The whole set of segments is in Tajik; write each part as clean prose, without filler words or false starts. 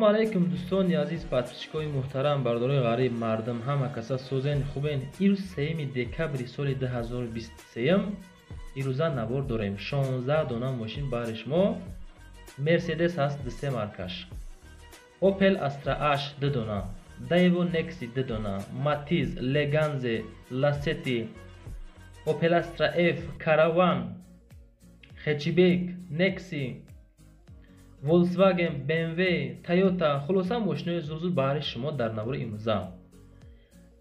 Салому алейкум, дӯстони азиз, подписчикои муҳтарам, бардорои ғариб, мардум, ҳама каса созен, хубен? Ирӯз 3 декабри соли 2023. Ирӯза навор дорем 16 дона мошин баҳри шумо. Мерседес ҳаст 23 маркаш, Опел Астра H 2 дона, Daewoo Nexi 2 дона, Матиз, Леганзе, Ласети, Опел Астра F, Караван, хэтчбек, Некси, Volkswagen, BMW, Toyota, хулоса, мошинои зур-зур баҳри шумо дар навори имрӯза.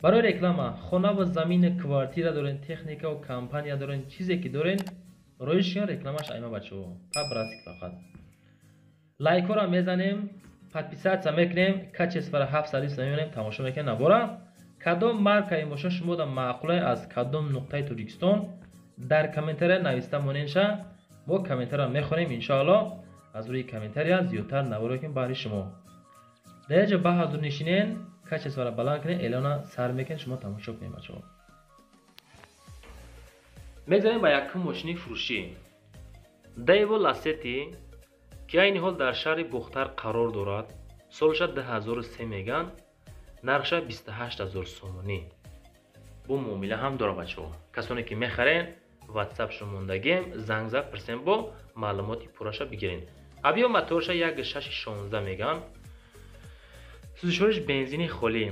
Барои реклама, хона ва замини, квартира дорен, техникаву компания дорен, чизе ки дорен, роиш кун рекламаш айма, бачаҳо, по-братски. Фақат лайкҳоро мезанем, подписаться мекунем, качествора 720 мемонем, тамошо мекунем навора. Кадом маркаи мошин шумода маъқулай, аз кадом нуқтаи Тоҷикистон, дар комментария нависта моненша. Мо комментария мехонем, иншоалло. Аз рӯи комментария зиёдтар наворо кунем баҳри шумо. Дар як ҷо ба ҳазур нишинен, качествора баланд кунем, эълона сар мекунем, шумо тамошо кунем, бачаҳо. Мегзарем ба якум мошини фурӯшӣ, Daewoo Ласети, ки айни ҳол дар шаҳри Бохтар қарор дорад. Солша 2003 меган, нархша 28 000 сомонӣ, бо муомила ҳам дора. Бачаҳо, касоне ки мехарен, ватсапшо мондагем, занг зад пирсем, бо маълумоти пурраша бигирен. Объём моторша 1,6 16 меган, сӯзишвориш бензини холӣ,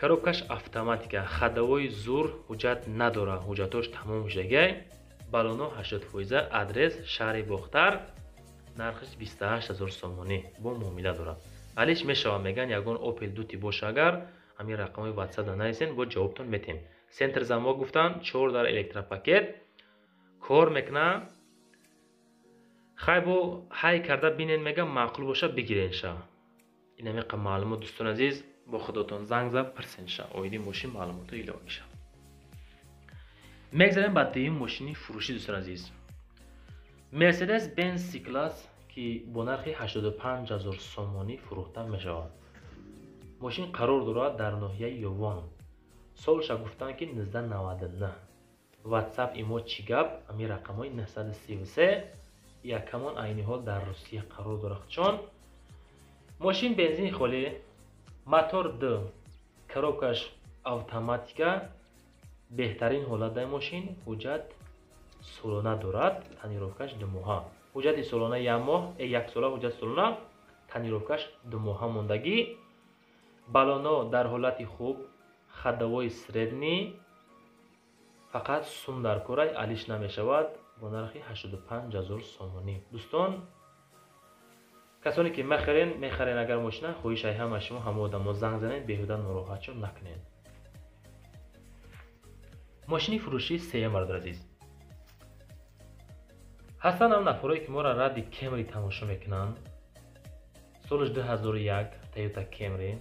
коробкаш автоматика, ходовой зур, ҳуҷҷат надора, ҳуҷҷатош тамом шудагай, баллоно 80%. Адрес шаҳри Бохтар, нархиш 28 000 сомонӣ, бо муомила дорад, алиш мешавад меган. Ягон Опел дути боша, агар ҳамин рақамҳои ватсап нависен, бо ҷавобтон метем. Центр замок гуфтан, чор дар электропакет кор мекуна. Хай, бо ҳай карда бинен, мегам, маъқул боша, бигиренша. Инамиқа маълумот, дӯстони азиз, бо худотон занг зад пирсенша, оиди мошин маълумото илова мешавад. Мегзарем ба дуюм мошини фурӯшӣ, дӯстони азиз, Мерседес Бенз С класс, ки бо нархи 85 000 сомонӣ фурӯхта мешавад. Мошин қарор дорад дар ноҳияи Ёвон, солша гуфтанд, ки 1999. Ватсап имо чӣ гап, ами рақамҳои 933. Якамон айни ҳол дар Русия қарор дорад. Чон мошин бензини холӣ, мотор д, коробкаш автоматика, беҳтарин ҳолат дар мошин, ҳуҷҷат солона дорад, тонировкаш 2 моҳа, ҳуҷҷати солона як моҳ, як сола ҳуҷҷати солона, тонировкаш 2 моҳа мондагӣ, баллоно дар ҳолати хуб, ходовой средний, фақат сум дар корай, алиш намешавад. Бо нархи 85 000 сомонӣ. Дӯстон, касоне ки мехарен, мехарен агар мошина, хоҳишай ҳама шумо ҳама одамо занг занед, беҳуда нороҳатшон накунед. Мошини фурӯшии сеюм, бародар азиз, ҳастанд ам нафарое, ки моро радди Кемри тамошо мекунанд. Солаш 2001, Тойота Кемри,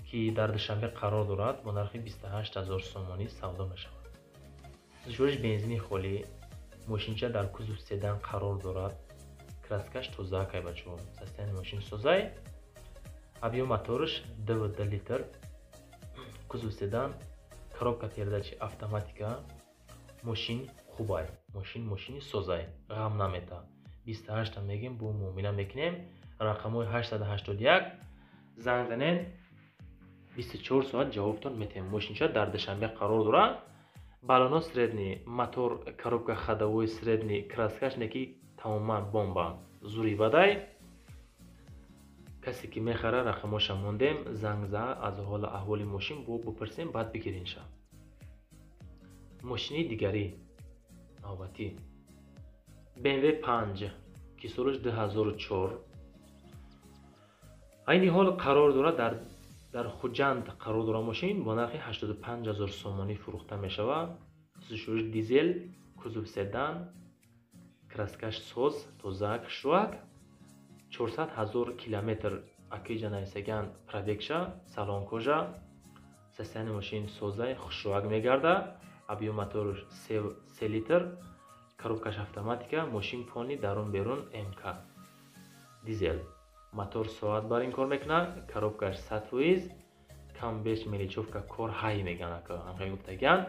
ки дар Душанбе қарор дорад, бо нархи 28 000 сомонӣ савдо мешавад. Сӯзишвориш бензини холӣ, мошинча дар кузов седан қарор дорад, краскаш тозаакай, бачаҳо, состояние мошин созай, объём мотораш 2,2 литр, кузов седан, коробка передачи автоматика. Мошин хубай, мошин мошини созай, ғам намета. 28-та мегем, бо муомила мекунем. Рақамҳои 881 занг занед, 24 соат ҷавобтон метиҳем. Мошинча дар Душанбе қарор дорад, баллоно средний, мотор, коробка ходовой средний, краскаш неки тамоман бомба, зури бадай. Касе ки мехара, рақамоша мондем, занг за, аз ҳола аҳволи мошин бо бипурсем, баъд бигиринша. Мошини дигарӣ навбатӣ, BMW 5, ки солаш 2004, айни ҳол қарор дорад дар Хуҷанд қарор дорад. Мошин бо нархи 85 000 сомонӣ фурӯхта мешавад. Сӯзишвориш дизел, кузов седан, краскаш соз, тозаак, шуак, 400 000 километр акиҷа нависаган пробегша, салон кожа, состояние мошин созай, хушшуак мегарда, объём моторш 3 литр, коробкаш автоматика, мошин полный дарун берун МК, дизел, мотор соат бар ин кор мекунад, коробкаш 100%, кам беш мелочёвка кор ҳай меган, ҳамхел гуфтаган.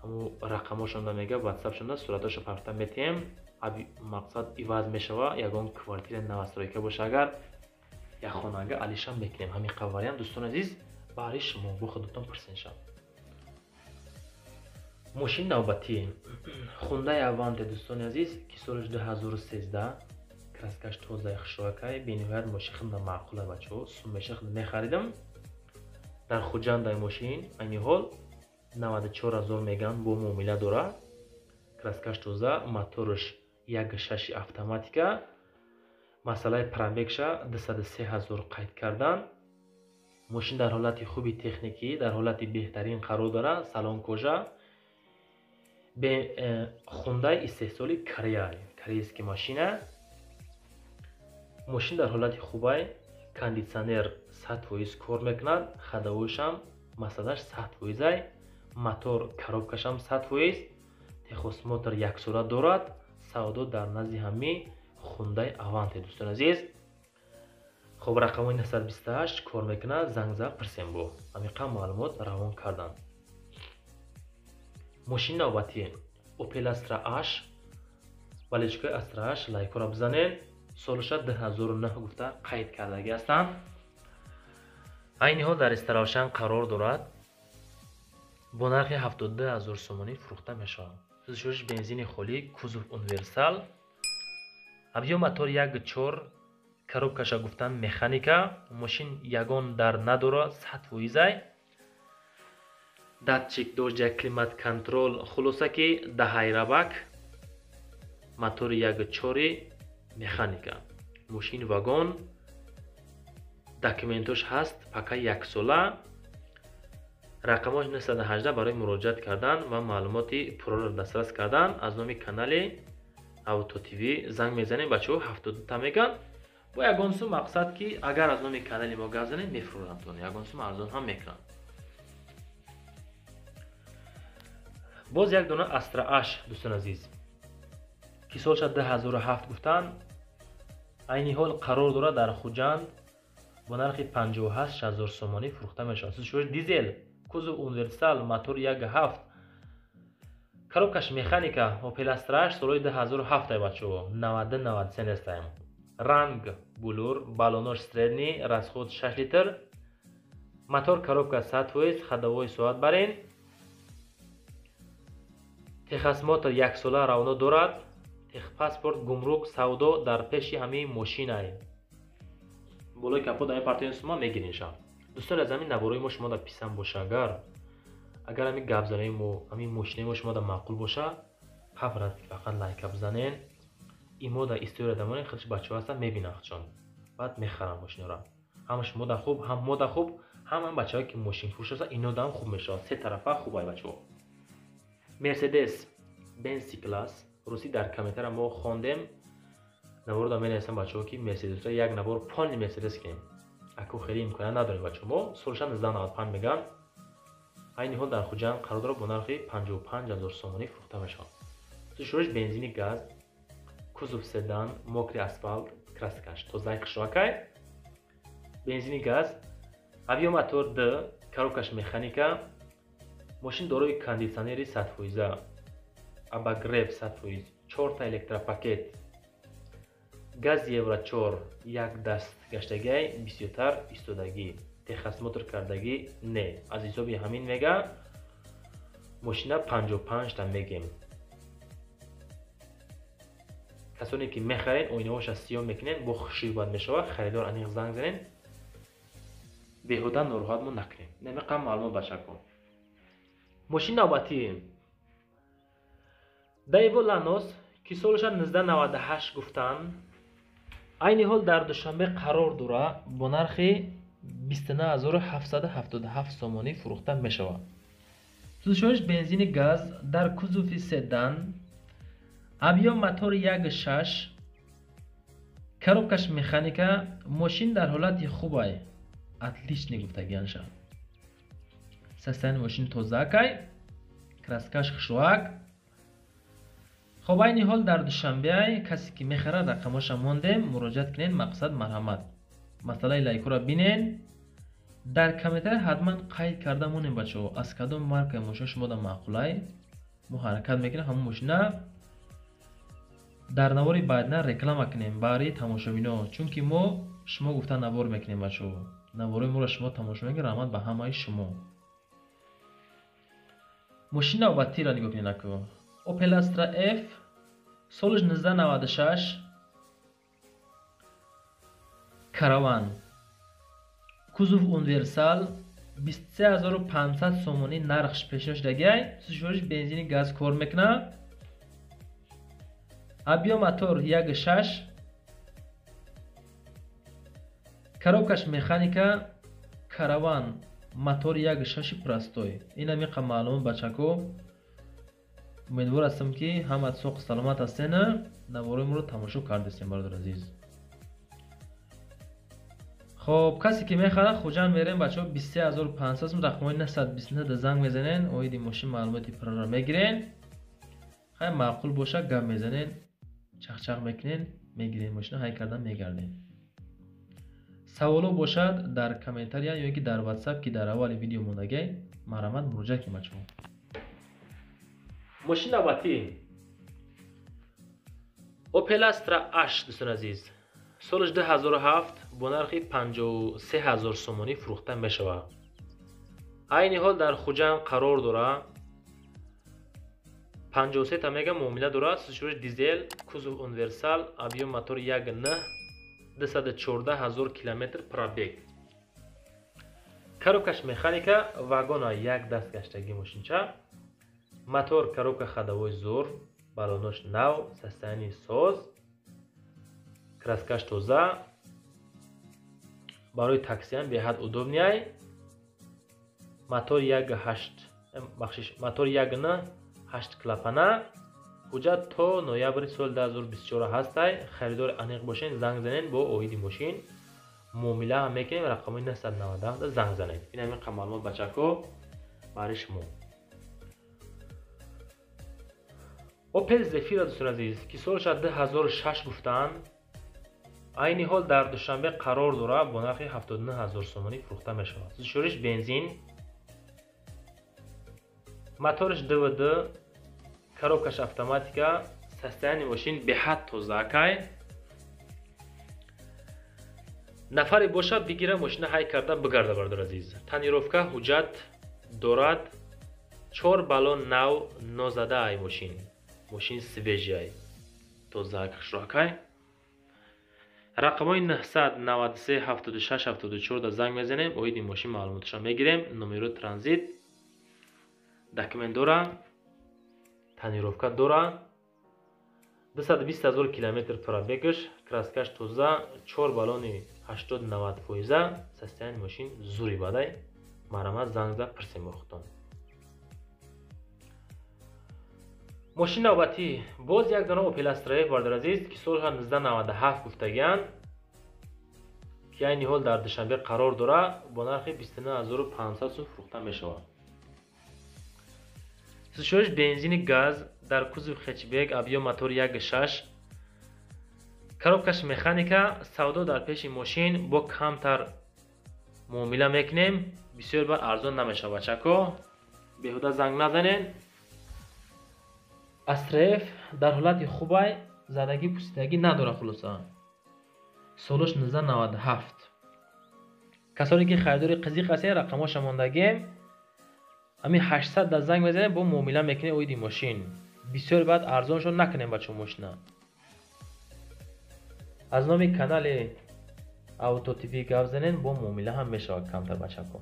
Ҳаму рақамошонда мега, ватсапшонда суратошо парта метиҳем. Мақсад иваз мешава, ягон квартира новостройка боша агар. Як хонага алишам мекунем. Ҳамин қа вариант, дӯстони азиз, баҳри шумо бо худатон пурсеншам. Мошини навбатӣ Хундай Аванте, дӯстони азиз, ки соли 2013, краскаш тозаи хушрӯякай, бениҳоят мошин хеле маъқула, бачаҳо, суммеша хеле мехаридам. Дар Хуҷандай мошин айни ҳол 94 0 меган, бо муомила дорад. Краскаш тоза, мотораш 1.6 автоматика. Масъалаи пробегша 203 000 қайд кардан. Мошин дар ҳолати хуби техникӣ, дар ҳолати беҳтарин қарор дорад. Салон кожа. Хундай истеҳсоли Корея, корейский машина. Мошин дар ҳолати хубай, кондитсионер 100% кор мекунад, ходовойшам масъалаш 100%, мотор коробкашам 100%, техосмотр яксола дорад. Савдо дар назди ҳами Хундай Аванте, дӯстони азиз. Хоб, рақамҳои 928 кор мекунад, занг зад пурсем, бо ҳамин маълумот равон кардан. Мошини навбатӣ Opel Astra H. Болельщикои Astra H лайкҳоро бизанед. Солаша 2009 гуфта қайд кардагӣ ҳастанд. Айни ҳол дар Истаравшан қарор дорад. Бо нархи 72 000 сомонӣ фурӯхта мешавад. Сӯзишвориш бензини холӣ, кузов универсал. Объем мотор 1.4, коробкаша гуфтан механика. Мошин ягон дар надорад, 100%. Датчик дождя, климат контроль, хулоса ки даҳайрабак, мотори 1.4 механика. Мошин вагон, документош ҳаст, пока яксола. Рақамҳош 918 барои муроҷиат кардан ва маълумоти пурраро дастрас кардан аз номи канали Авто ТВ занг мезанем, бачаҳо, 72 та меган. Бо ягон сум мақсад ки агар аз номи канали мо гап занем, мефурӯранд, ягон сум арзон ҳам мекунанд. Боз як дона Astra H, дӯстони азиз, ки солша 2007 гуфтанд, айни ҳол қарор дорад дар Хуҷанд, бо нархи 58 000 сомонӣ фурӯхта мешавад. Сӯзишвориш дизел, кузов универсал, мотор 1.7, коробкаш механика. Opel Astra H солҳои 2007 ай, бачаҳо, 92-93 нестаем. Ранг булур, баллонош средний, расход 6 литр, мотор коробка 100%, ходовой соат барин. Техосмотр яксола равно дорад. Техпаспорт, гумрук, савдо дар пеши ҳамин мошинай. Болои капот ҳамин партои сума мегиринша. Дӯстон, аз ҳамин наворои мо шумо да писанд боша, агар ҳамин гапзанои мо, ҳамин мошинаи мо шумо да маъқул боша, пафрат фақат лайка бизанен. Имо да история дамонен, худш бачаҳо ҳастанд, мебинанд худшон. Баъд мехаранд мошинора. Ҳам шумо да хуб, ҳам мо да хуб, ҳам ҳам бачаҳое ки мошинфурӯш ҳастанд, ино да ҳам хуб мешавад. Се тарафа хуб ай, бачаҳо. Мерседес Бенз Си-класс, русӣ дар комментария мо хондем. Наворо да менависам, бачаҳо, ки Мерседесро як навор полный Мерседес кунем. Аку хеле имконият надорем, бачаҳо. Мо солша 1995 меган. Айни ҳол дар Хуҷанд қарор дорад, бо нархи 55 000 сомонӣ фурӯхта мешавад. Сӯзишвориш бензини газ, кузов седан, мокрый асфалт, краскаш тозаи хушрӯякай. Бензини газ, объем мотор Д, коробкаш механика. Мошин дорои кондитсионери 100%, обогрев 100%, чорта электропакет, газ евро 4, як даст гаштагиай, бисёртар истодагӣ, техосмотр кардагӣ не. Аз ҳисоби ҳамин мега мошина 55 та мегем. Касоне ки мехарен, оинаҳоша сиёҳ мекунен, бо хушрӯй бад мешавад. Харидор аниқ занг занен, беҳуда нороҳатмо накунем. Намеқам маълумот, бачако. Мошини навбатӣ Daewoo Lanos, ки солаша 1998 гуфтанд, айни ҳол дар Душанбе қарор дорад, бо нархи 29777 сомонӣ фурӯхта мешавад. Сӯзишвориш бензини газ, дар кузови седан, объем мотор 1.6, коробкаш механика. Мошин дар ҳолати хубай, отличный гуфтагианша. Состояние мошин тозаакай, краскаш хушрӯак. Хоб, айни ҳол дар Душанбеай. Касе ки мехарад, рақамоша мондем, муроҷиат кунед, мақсад марҳамат. Масъалаи лайкҳоро бинен. Дар комментария ҳатман қайд карда монем, бачаҳо, аз кадом маркаи мошина шумо да маъқулай. Мо ҳаракат мекунем ҳамон мошина дар навори баъдина реклама кунем барои тамошобино, чунки мо Шумо гуфта навор мекунем бачаҳо. Наворои моро шумо тамошо мекунед, раҳмат ба ҳамаи шумо. Мошини навбатиро нигоҳ кунед аку. Opel Astra F солиш 1996 Караван. Кузов универсал 23500 сомонӣ нархш пешниҳод шудагиай. Сушориш бензини газ кор мекунад. Объем мотор 1.6. Коробкаш механика. Караван мотор 1.6 простой. Ин ҳамиқа маълумот бачако. Умедвор ҳастам ки ҳама соқ саломат ҳастен. Наворои моро тамошо кардастем бародар азиз. Хоб, касе ки мехарад Хуҷанд мерем бачаҳо 23500 сом рақамҳои 929 занг мезанен, оиди мошин маълумоти пурраро мегирен. Хай маъқул бошад гап мезанен, чақчақ мекунен, мегирен мошина ҳай кардан мегарден. Саволо бошад дар комментария ё ки дар WhatsApp ки дар аввали видео мондагай, марҳамат муроҷиат кунед бачаҳо. Мошини навбатӣ Opel Astra H дӯстони азиз. Солиш 2007 бо нархи 53000 сомонӣ фурӯхта мешавад. Айни ҳол дар Хуҷанд қарор дорад. 53 та мега муомила дорад. Сушуриш дизел, кузов универсал, объем мотор 1.9, 214000 километр пробег. Коробкаш механика, вагона як даст гаштагӣ мошинча. Мотор коробка ходовой зур, балонош нав, состояние соз. Краскаш тоза, барои таксиам беҳад удобный. Мотор 1.8, бахшиш, мотор 1.9, 8 клапана. Ҳуҷҷат то ноябри соли 2024 ҳастай. Харидори аниқ бошен, занг занен бо оиди мошин. Муомила ҳам мекунем, рақамҳои 997 занг занед. Ин ҳамин қадр маълумот бачако барои шумо. Opel Zafira дӯстони азиз, ки солаш 2006 гуфтаанд, айни ҳол дар Душанбе қарор дорад, бо нархи 79000 сомонӣ фурӯхта мешавад. Сушориш бензин, моториш ДВД, коробкаш автоматика, состояние мошин беҳад тозаакай. Нафаре бошад бигира мошина ҳай карда бигарда бародар азиз. Тонировка ҳуҷҷат дорад, 4 баллон нав нозада ай мошин. Мошин свежий ай. Тозаак хушроакай. Рақамҳои 993 76 74 да занг мезанем, оиди мошин маълумоташро мегирем. Номеро транзит, документ дора, тонировка дора, 220000 километр пробегаш, краскаш тоза, 4 баллони 80-90 фоиза, состояние мошин зури бадай. Марҳамат занг зад пурсем бо худтон. Мошини навбатӣ боз як дона Opel Astra F бародар азиз, ки соли 1997 гуфтагианд, ки айни ҳол дар Душанбе қарор дорад, бо нархи 29500 сом фурӯхта мешавад. Сушориш бензини газ, дар кузов хэтчбек, объем мотор 1.6, коробкаш механика, савдо дар пеши мошин бо камтар муомила мекунем, бисёр бар арзон намешавад бачако, беҳуда занг назанен. Astra F дар ҳолати хубай, задагӣ пусидагӣ надорад хулоса. Солаш 1997. Касоне ки харидори қизиқ ҳастед, рақамҳоша мондагем. Ҳамин 800 да занг мезанем, бо муомила мекунем оиди мошин. Бисёр баъд арзоншон накунем бачаҳо мошина. Аз номи канали Авто ТВ гап занен, бо муомила ҳам мешавад камтар бачако.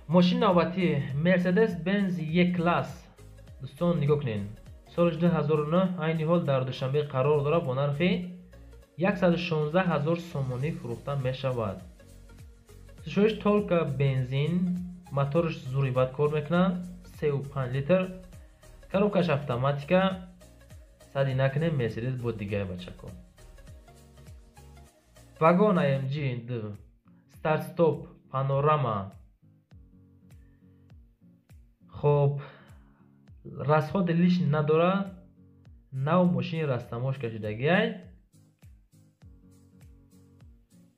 Мошини навбатӣ Mercedes-Benz E-Class. Дӯстон нигоҳ кунед. Соли 2009 айни ҳол дар Душанбе қарор дорад, бо нархи 116000 сомонӣ фурӯхта мешавад. Сушориш толка бензин, мотораш зури бад кор мекунад, 3.5 литр, коробкаш автоматика. Сади накунем Mercedes бо дигаре бачако. Вагон AMG 2, старт стоп, панорама. Хоб, расходи лишний надорад, нав мошини растамош кашидагиай.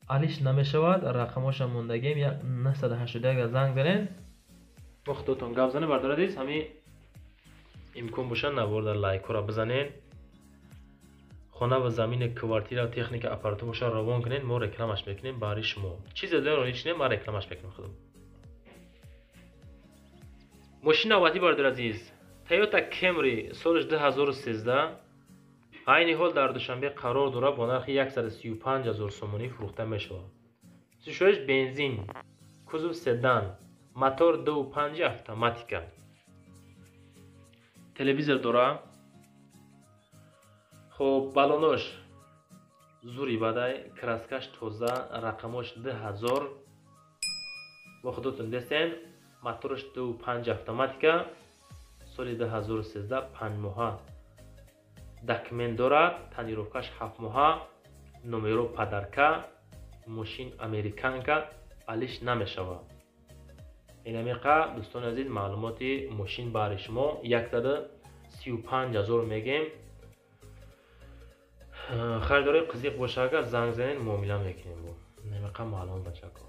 Алиш намешавад, рақамҳоша мондагием, 981 занг занен. Бо худотон гап занед бародар азиз, ҳамин имкон бошад навор дар лайкҳоро бизанед. Хона ва замини, квартира, техника, аппаратура боша, равон кунед, мо рекламаш мекунем барои шумо. Чизе дорем, ҳеч не, ман рекламаш мекунам худам. Мошини навбатӣ, бародари азиз, Toyota Camry, солаш 2013, айни ҳол дар Душанбе қарор дорад, бо нархи 135 000 сомонӣ фурӯхта мешавад. Сушоиш бензин, кузов седан, мотор 2.5, автоматика, телевизор дора. Хоб, балонош зури бадай, краскаш тоза, рақамош 2000, бо худотон дестен. Мотораш 2.5, автоматика, соли 2013, 5 моҳа документ дорад, тонировкаш 7 моҳа, номеро подарка. Мошин американка, алиш намешавад. Инамиқа, дӯстони азиз, маълумоти мошин баҳри шумо. 135 000 мегем. Харидорои қизиқ боша, агар занг занед, муомила мекунем. Бо инамиқа маълумот, бачако.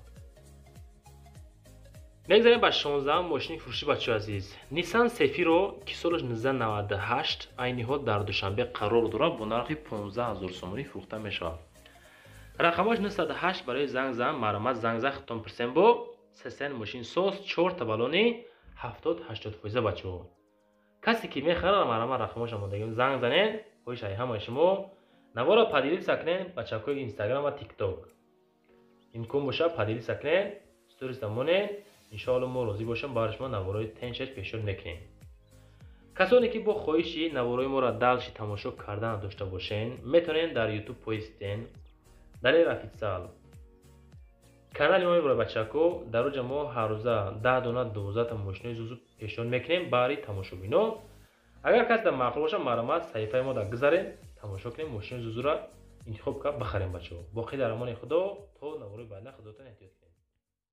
Мегзарем ба 16-ам мошини фурӯшӣ, бачаҳои азиз. Nissan Cefiro, ки солаш 1998, айни ҳол дар Душанбе қарор дорад, бо нархи 15 000 сомонӣ фурӯхта мешавад. Рақамҳош 908, барои занг зан, марҳамат, занг зан, худтон пурсем. Бо сесен мошин соз, чорта балони 70-80%. Бачаҳо, касе ки мехарад, марҳамат, рақамҳоша мондагим, занг занед. Хоҳиш ай ҳамаи шумо, навора поделиться кунед, бачакҳои Инстаграм ва Тикток, имкон бошад, поделиться кунед, сториста монед. Иншоалло, мо розӣ бошем, барои шумо наворои теншаш пешниҳод мекунем. Касоне ки бо хоҳиши наворои моро дальше тамошо кардан дошта бошен, метавонед дар Ютуб поистен Далер Официал, канали мо мебурад, бачако. Дар оҷа мо ҳаррӯза 10 дона, 12та мошинои зузу пешниҳод мекунем баҳри тамошобино. Агар касе дар маъқул бошад, марҳамат, саҳифаи мо дар гузарем, тамошо кунем, мошинои зузура интихоб кард бихарем. Бачаҳо, боқӣ дар амони Худо, то наворои баъдна, худотон эҳтиёт кунед.